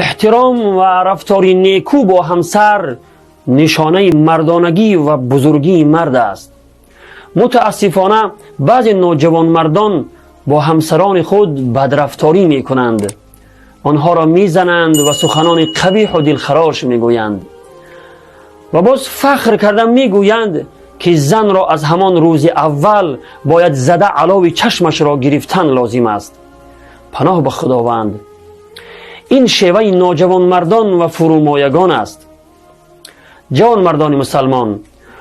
Эҳтиром ва рафтори некӯ бо ҳамсар нишонаи мардонагӣ ва бузургии мард аст. Мутаассифона, баъзе ноҷавонмардон бо ҳамсарони худ бадрафторӣ мекунанд, онҳоро мезананд ва суханони қабиҳу дилхарош мегӯянд ва боз фахр карда мегӯянд, ки занро аз ҳамон рӯзи аввал бояд зада алови чашмашро гирифтан лозим аст. Паноҳ ба Худованд, ин шеваи ноҷавонмардон ва фурӯмоягон аст. Ҷавонмардони мусалмон,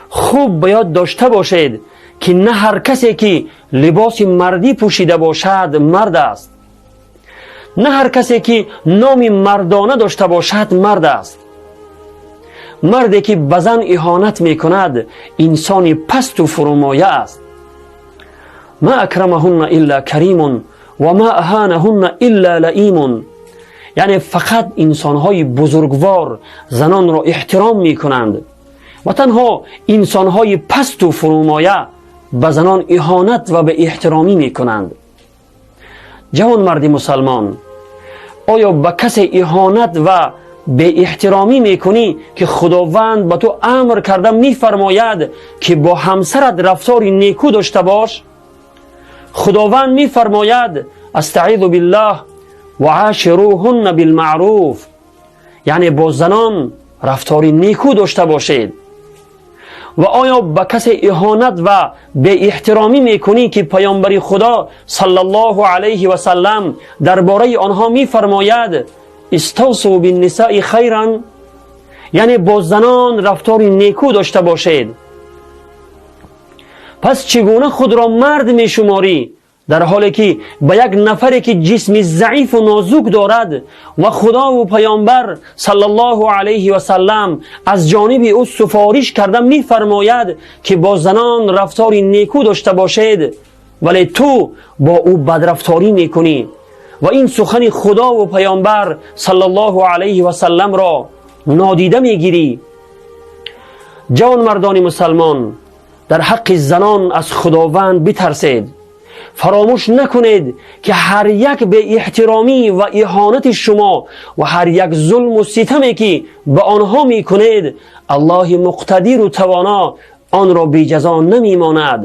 хуб ба ёд дошта бошед, ки на ҳар касе, ки либоси мардӣ пӯшида бошад, мард аст, на ҳар касе, ки номи мардона дошта бошад, мард аст. Марде, ки ба зан иҳонат мекунад, инсони пасту фурӯмоя аст. Ма акрамаҳунна илла каримун ва ма аҳанаҳунна илла лаимун. Яъне фақат инсонҳои бузургвор занонро эҳтиром мекунанд ва танҳо инсонҳои пасту фурӯмоя ба занон иҳонат ва беэҳтиромӣ мекунанд. Ҷавонмарди мусалмон, оё ба касе иҳонат ва беэҳтиромӣ мекунӣ, ки Худованд ба ту амр карда мефармояд, ки бо ҳамсарат рафтори некӯ дошта бош? Худованд мефармояд: астаизу биллаҳ, ва ошируҳунна билмаъруф, яъне бо занон рафтори некӯ дошта бошед. Ва оё ба касе иҳонат ва беэҳтиромӣ мекунӣ, ки паёмбари Худо саллаллоҳу алайҳи васаллам дар бораи онҳо мефармояд: иставсу биннисаи хайран, яъне бо занон рафтори некӯ дошта бошед? Пас чӣ гуна худро мард мешуморӣ, дар ҳоле ки ба як нафаре, ки ҷисми заифу нозук дорад ва Худову паёмбар саллаллоҳу алайҳи васаллам аз ҷониби ӯ суфориш карда мефармояд, ки бо занон рафтори некӯ дошта бошед, вале ту бо ӯ бадрафторӣ мекунӣ ва ин сухани Худову паёмбар саллаллоҳу алайҳи васалламро нодида мегирӣ? Ҷавонмардони мусалмон, дар ҳаққи занон аз Худованд битарсед. Фаромӯш накунед, ки ҳар як беэҳтиромӣ ва иҳонати шумо ва ҳар як зулму ситаме, ки ба онҳо мекунед, Аллоҳи муқтадиру тавоно онро беҷазо намемонад.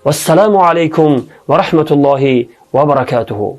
Вассалому алайкум ва раҳматуллоҳи ва баракатуҳу.